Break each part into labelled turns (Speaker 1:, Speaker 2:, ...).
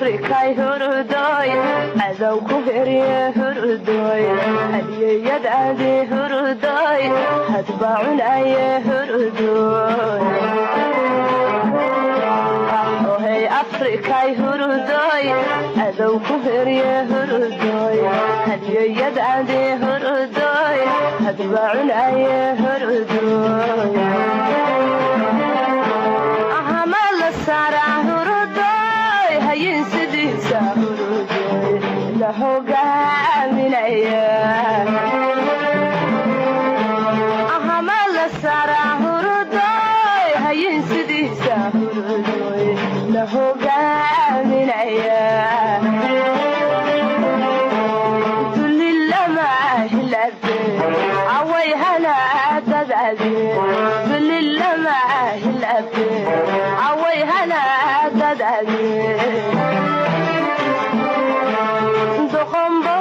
Speaker 1: Afrikay hurudoy, cadow ku herye hurudoy, hadiyeyadaadi hurudoy, hadba cunaye hurudoy. Ohey Afrikay hurudoy, cadow ku herye hurudoy, hadiyeyadaadi hurudoy, hadba cunaye hurudoy. Ahama la saaraa hurudoy, hayin sidiisa hurudoy la hogaaminaya. Ahama la saaraa hurudoy, hayin sidiisa hurudoy la hogaaminaya. Dulilama hilabe away hana dadade, dulilama hilabe away hana dadade. Doqombo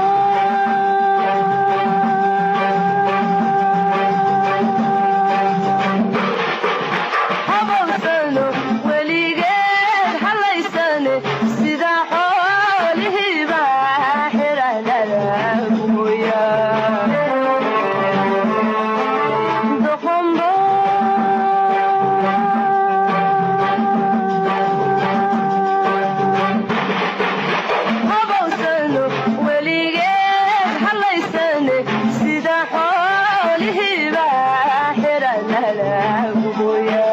Speaker 1: habowsano weligeed halaysane, sida xoolihiiba xiranada mooya. Doqombo habowsano weligeed halaysane, sida xoolihiiba xiranada mooya.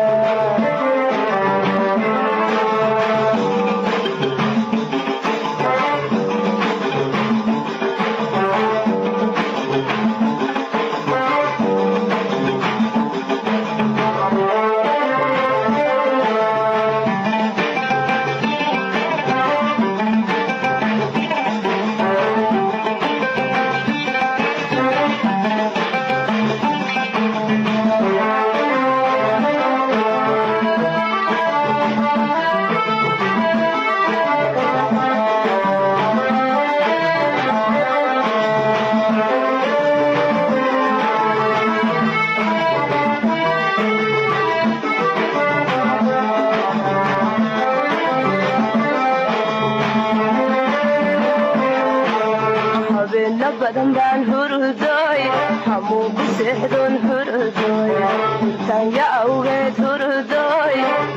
Speaker 1: Habeena badan baan hurudoy, hamuunku seexdoon hurudoy, hurtaanya awgeed hurudoy,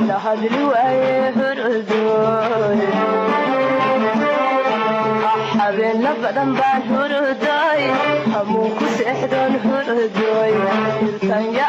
Speaker 1: la hadli waaye hurudoy. Habeena badan baan hurudoy, hamuunku seexdoon hurudoy, hurtaanya